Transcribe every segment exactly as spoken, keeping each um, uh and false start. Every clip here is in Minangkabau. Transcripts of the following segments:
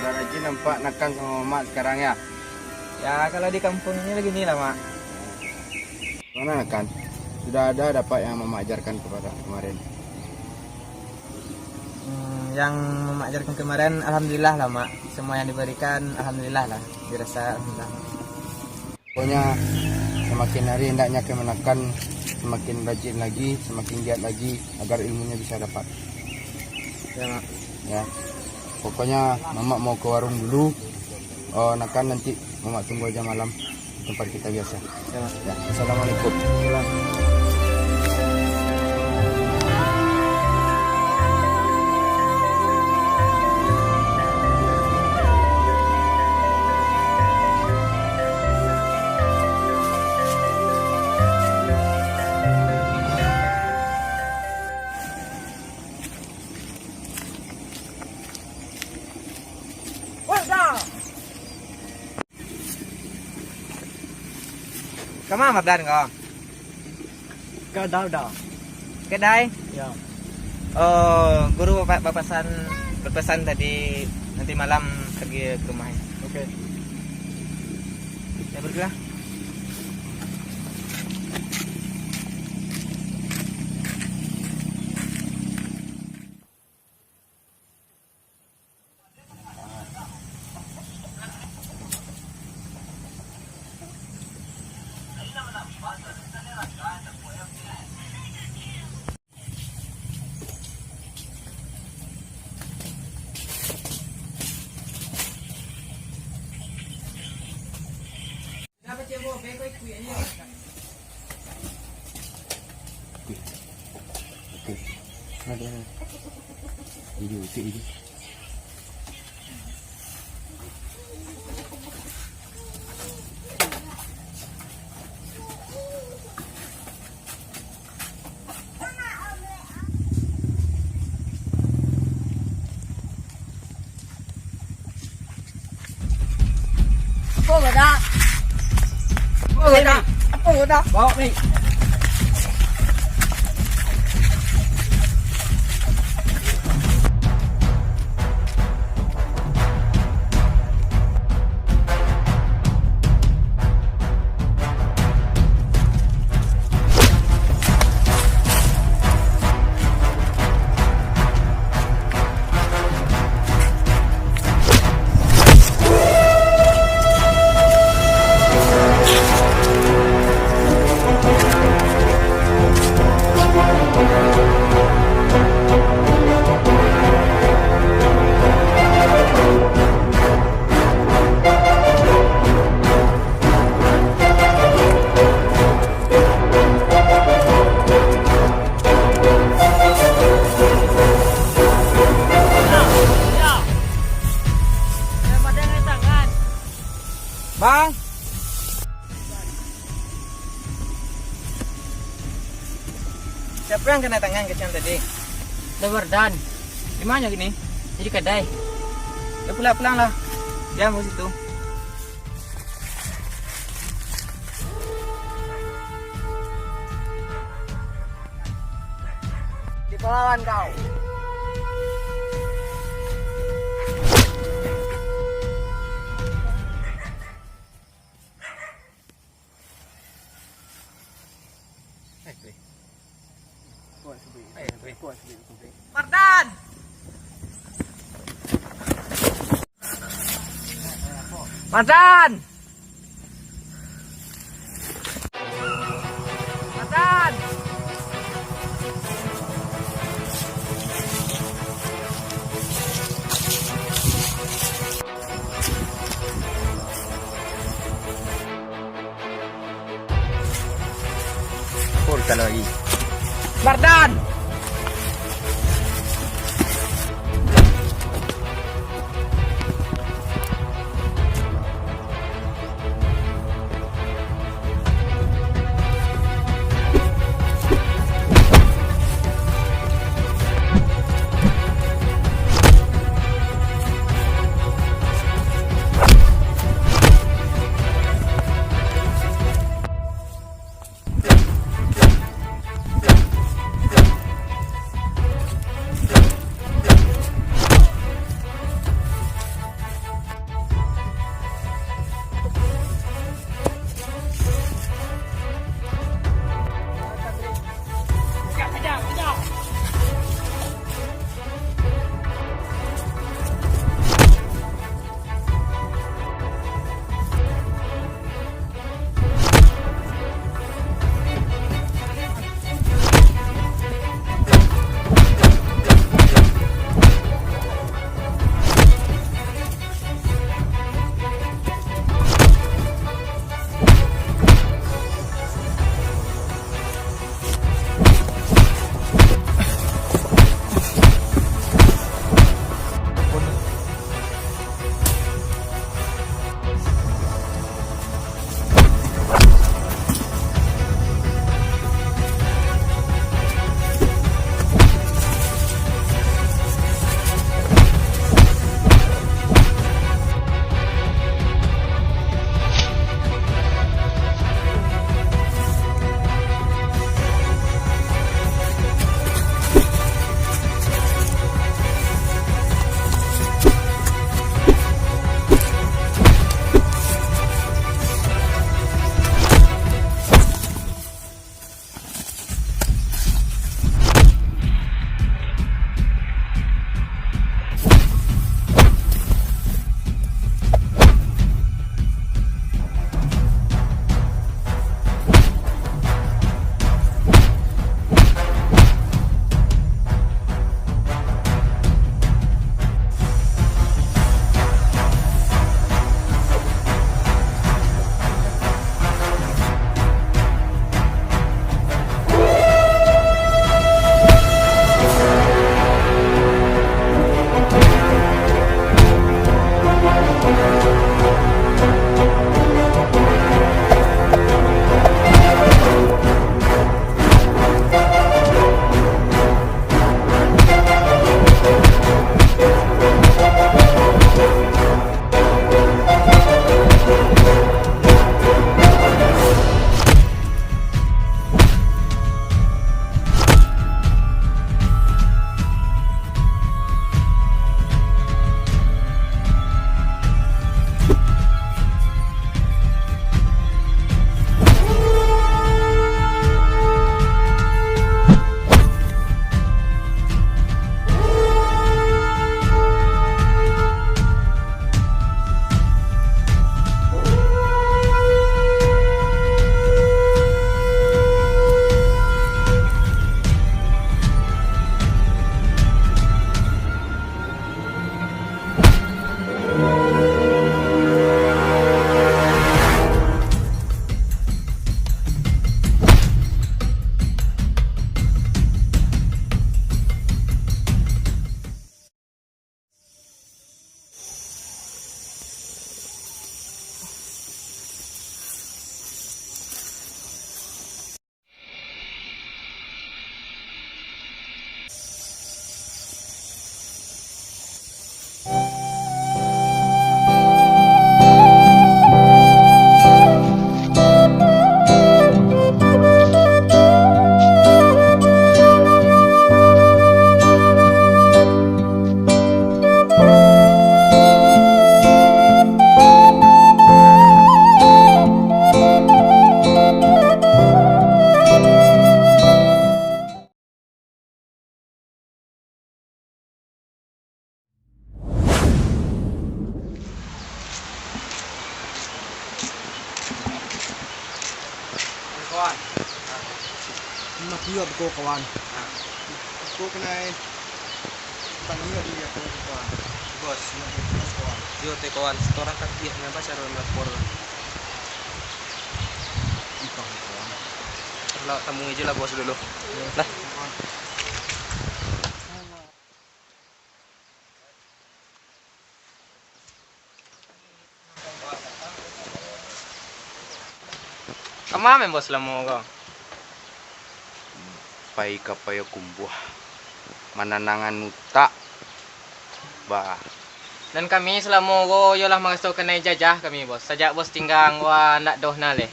Rajin nampak Nakan samo Mamak sekarang, ya? Ya, kalau di kampung ini beginilah, Mak. Mana Nakan? Sudah ada dapat yang Mamak ajarkan kepada kemarin? Hmm, yang Mamak ajarkan kemarin, alhamdulillah lah, Mak. Semua yang diberikan, alhamdulillah lah. Dirasa alhamdulillah. Pokoknya, semakin hari hendaknya Nakan semakin rajin lagi, semakin giat lagi, agar ilmunya bisa dapat. Ya, Mak. Ya. Pokoknya, Mamak mau ke warung dulu. Oh, Nakan nanti Mamak tunggu aja malam di tempat kita biasa. Ya, Mak. Ya, assalamualaikum. Salam. Kama Mardan ko? Ka Dauda. Kedai? Ya. Oh, guru bapak bapasan, bapasan tadi nanti malam pergi ke rumah. Oke. Ya, pergilah. Oke. Oke. Ada. Ijo, cik ijo. Apo, Badak? Apo, Badak? Apo, Badak? Bawa, Mik. Bang. Siapa yang kena tangan kecil tadi? Dawardan. Di mana kini? Di kedai. Ya, pulang-pulang lah. Diam di situ. Di pahlawan kau. Mardan! Mardan! Mardan! Pun kalau lagi. Mardan! Iyo, beko kawan. Nah. Beko kanai. Tanggung jawab diri aku, kawan. Bos. Iyo, bos, kawan. Iyo, teh kawan, setoran kapiak, napa caro melapor? Entah, kawan. Lah, temui aja lah bos dulu. Iyo. Lah. Kama main bos lamo ko? Pai ka Payokumbuah, mananangan utak, bah. Dan kami salamo ko yo lah maraso kanai jajah kami, bos. Sajak bos tingga wak ndak doh na leh.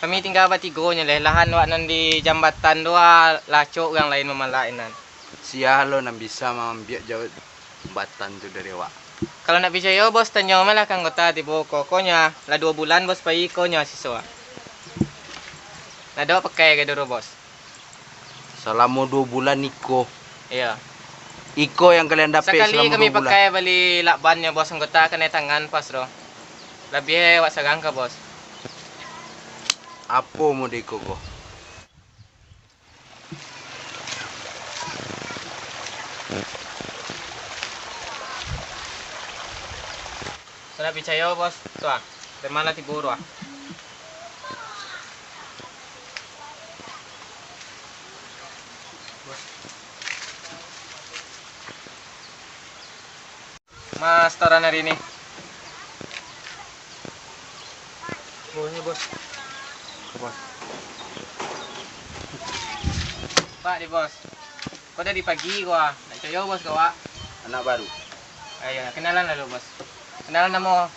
Kami tingga batigo nyo leh, lahan wak nan di jambatan tu, ah, lah acok urang lain mamalak inan. Sia lo nan bisa maambiak jambatan tu dari awak? Kalau ndak picayo, bos, tanyo malah ka anggota tibo ko, ko nyo, lah duo bulan, bos, pai ko nyo siso. Ndak ado pakai ka dulu, bos. Salamo duo bulan iko? Iyo. Iko yang kalian dapek salamo duo bulan? Sakali kami pakai bali lakban nyo, bos, anggota kanai tangan pas tu. Labiah wak sarang ka, bos. Apo mode iko ko? Sa ndak picayo, bos. Tu ah, preman lah tibo tu ah. Mas, setoran hari ni. Bawonyo, bos. Bos. Pak, di bos. Ko dari pagi ko ah. Ndak picayo, bos, ko, Pak. Anak baru. Ayo, kenalan dulu, bos. Kenalan namo.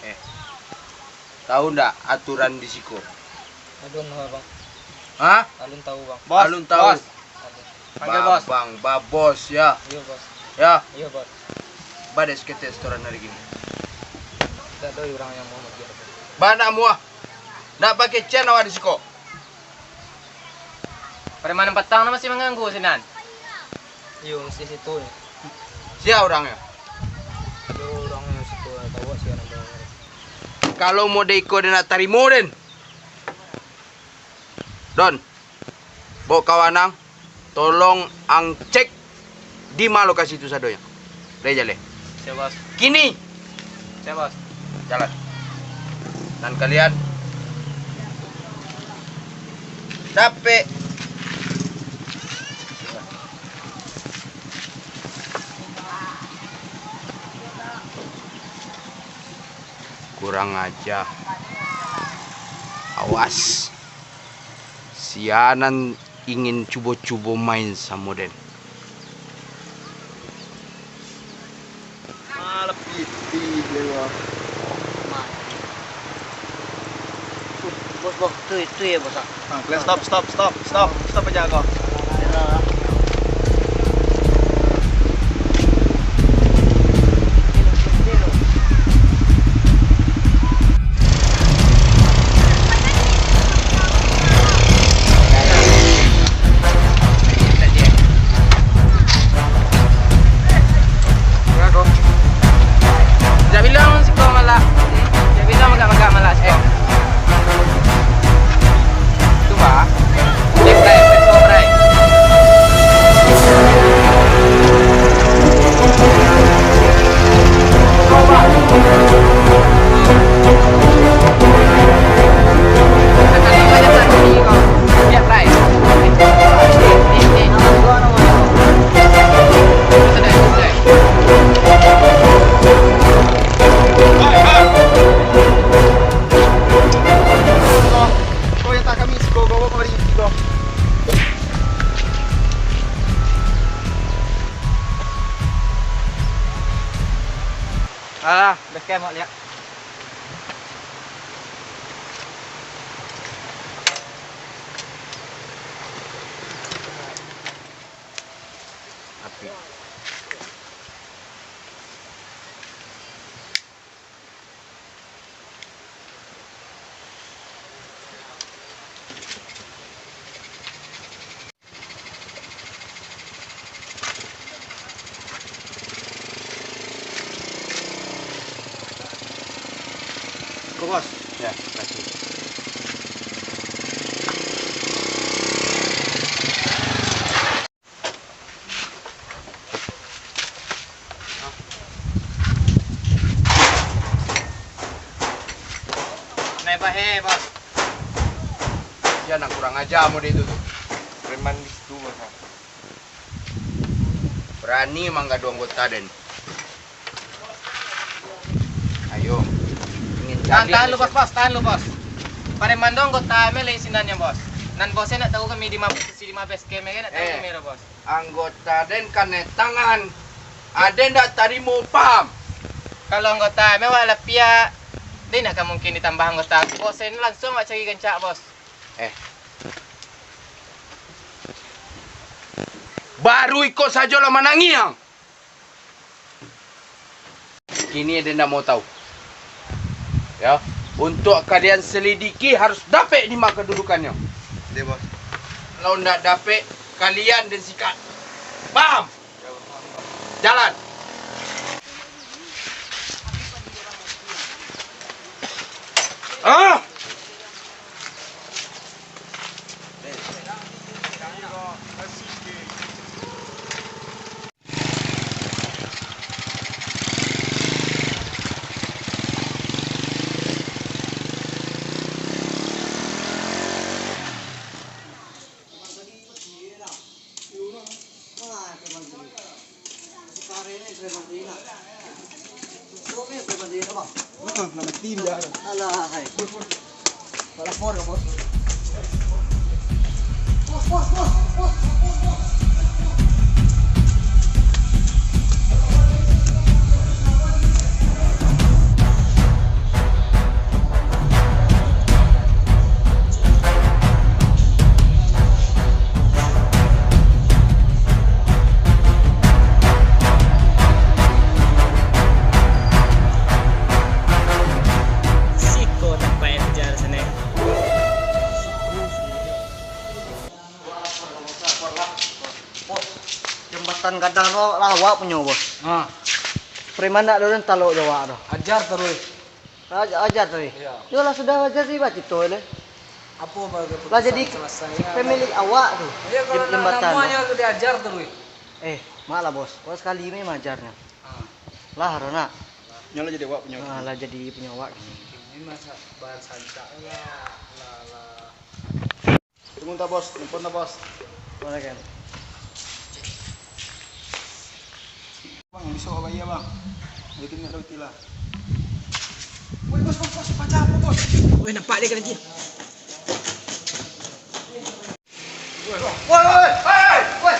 Eh. Tahu ndak aturan di siko? Alun tahu, Bang. Hah? Alun tahu, Bang. Bos, alun tahu. Bos. Alun. Panggil bos. Bang, ba bos, ya. Iyo, bos. Ya. Iyo, bos. Ba dek saketek setoran hari kini. Ndak ado urang yang mau mati. Ba ndak muah. Ndak pakai cen awak di siko. Preman patang tu masih manganggu sinan? Iyo, masih situ. Sia urangnyo? Iyo, urangnyo situ, tahu sia namo. Kalau mode iko den ndak tarimo den. Don, baok kawan ang, tolong ang cek di ma lokasi tu sadonyo. Lai jaleh. Siap, bos. Kini. Siap, bos. Jalan. Nan kalian dapek. Kurang aja. Awas. Sia nan ingin cubo-cubo main samo den. Malah pitih dewa. Bos, bos, tu, tu ya, bos, ah. Nah, kalian stop, stop, stop, stop, stop aja kau. Jan bilang siko malak. Jan bilang magak-magak malak siko. Tu bah. Left right, left right. Alah, base camp, awak liak. Api. Ko, Bos. Ya, makasih. Bahe, Bos. Sia nan kurang aja model itu tu. Preman di situ, Bos. Barani manggaduah anggota den. Ayo. Ingin Tahan, tahan lu, Bos, Bos, tahan lu, Bos. Preman tu anggota kami lai sinannyo, Bos. Nan Bos ndak tahu kami di ma-, posisi di ma base camp, kan ndak tahu Eh. kami ro, Bos. Anggota den kanai tangan. Aden ndak tarimo, paham? Kalau anggota me awak lah piak, den ndak ka mungkin ditambah anggota. Bos, ini langsung awak cari gancak, Bos. Eh. Baru iko sajo lah manangiang. Kini den ndak mau tahu. Ya, untuk kalian selidiki harus dapek di ma kadudukannyo. Deh, Bos. Kalau ndak dapek, kalian den sikat. Paham? Jalan. Ah! Alah, hai. Lapor ka, Bos. Siko tampek ujar sini. Bos, jambatan gadang tu lah awak punyo, Bos. Ah. Preman ndak ado nan talok jo awak tu. Ajar taruih. Aja, ajar tadi. Iyo. Yo lah sudah ajar tadi bacito le. Apo bagai Lah jadi putusan selesai, yo? Pemilik awak tu. Iyo, kalau jem-, nak jembatan namonyo tu. Diajar terus. Eh, mak lah, Bos. Kau sekali ni majarnya. Ah. Lah, Rona. Nyo lah jadi awak punyo. Ah, lah jadi punyo awak. Ini masa bahan sancak lah. Lah, lah. Tunggu ta, Bos. Telepon ta, Bos. Mana, Ken? Bang, bisa awak bayar, Bang? Jadi minyak roti lah. Woi, Bos, Bos, Bos, pacar apa, Bos? Woi, nampak dia kena jin. Woi, woi, woi, woi, woi.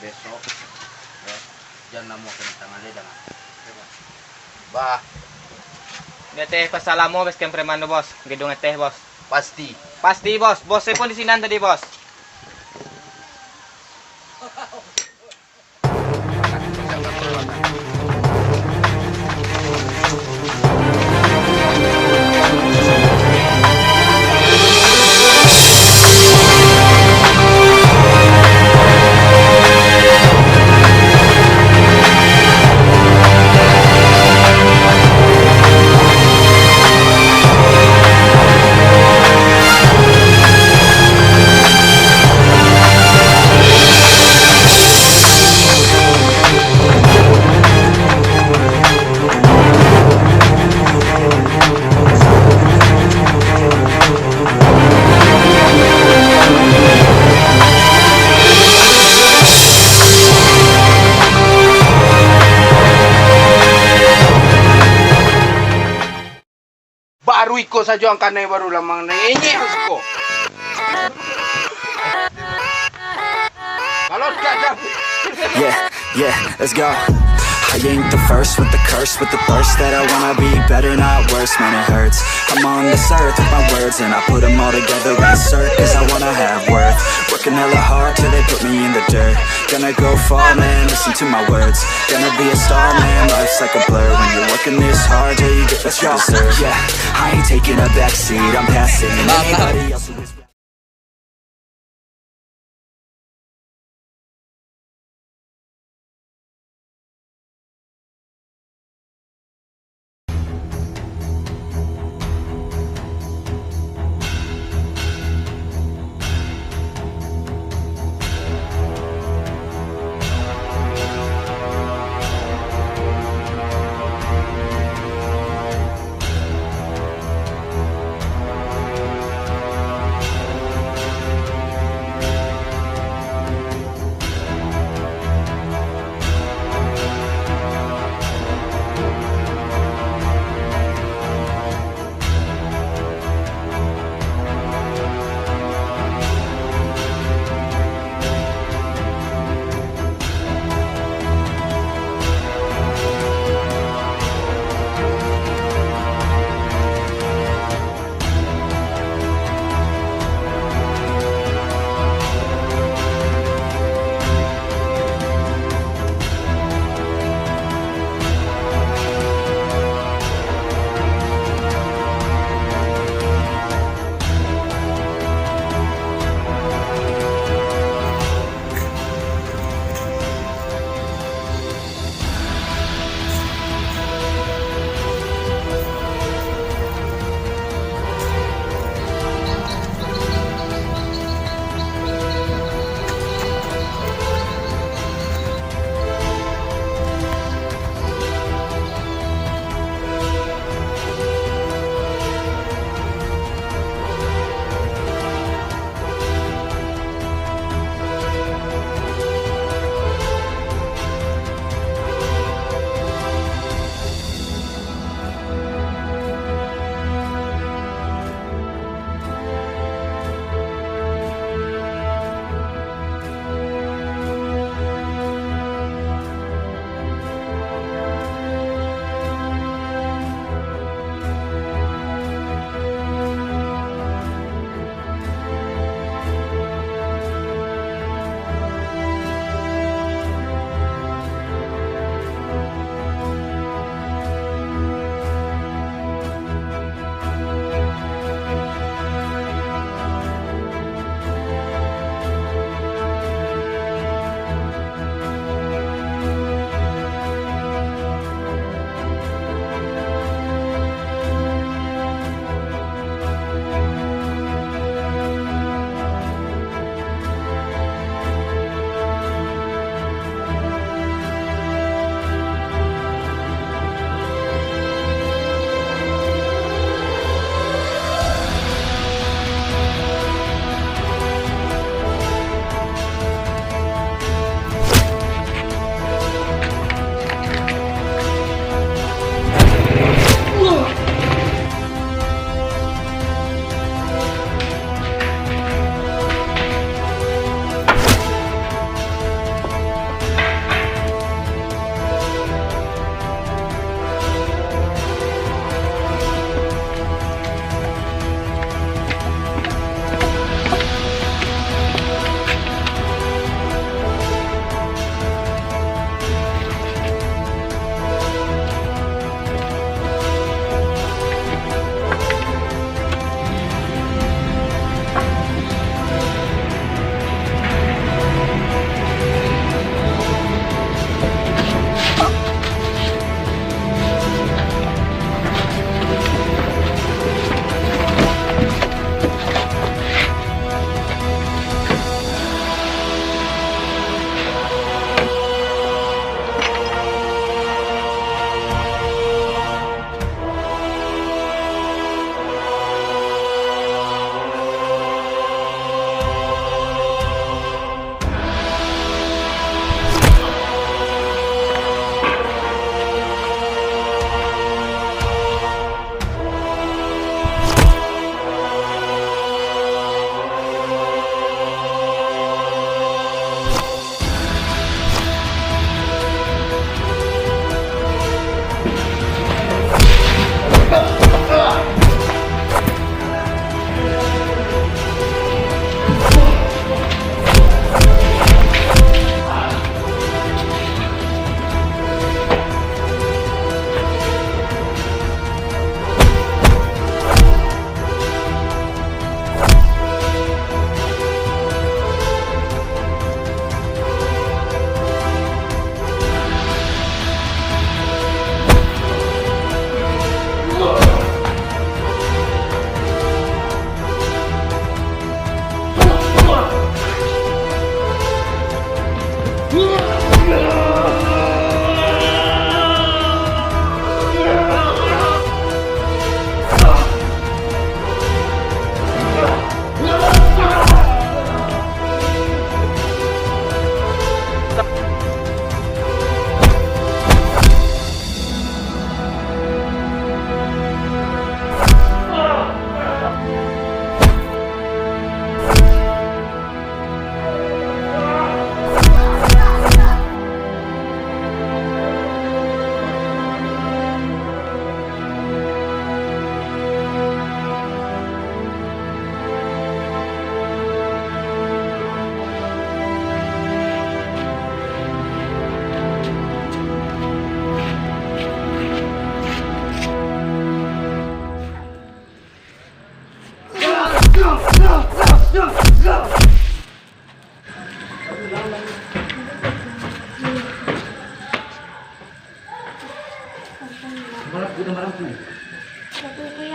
Besok, yo, jan namuah kena tangan le, dah. Bah. Ngeteh pasal lamo base camp preman tu, Bos. Gedung ngeteh, Bos. Pasti. Pasti, Bos. Bos saya pun di sinan tadi, Bos. Baru iko sajo ang kanai baru lah mangenyek siko. Kalau tidak ada Yeah, yeah, let's go. I ain't the first with the curse, with the thirst that I wanna be better, not worse, man, it hurts. I'm on this earth with my words, and I put 'em all together, insert, cause I wanna have worth. Working hella hard till they put me in the dirt. Gonna go far, man, listen to my words. Gonna be a star, man, life's like a blur. When you're working this hard, yeah, you get what you deserve. Yeah, I ain't taking a back seat, I'm passing. Anybody else who is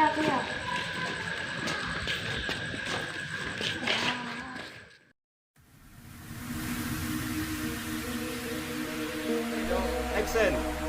Action. Action.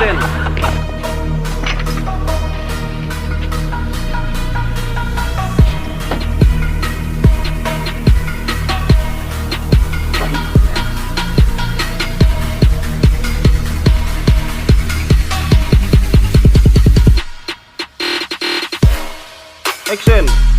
Action. Action.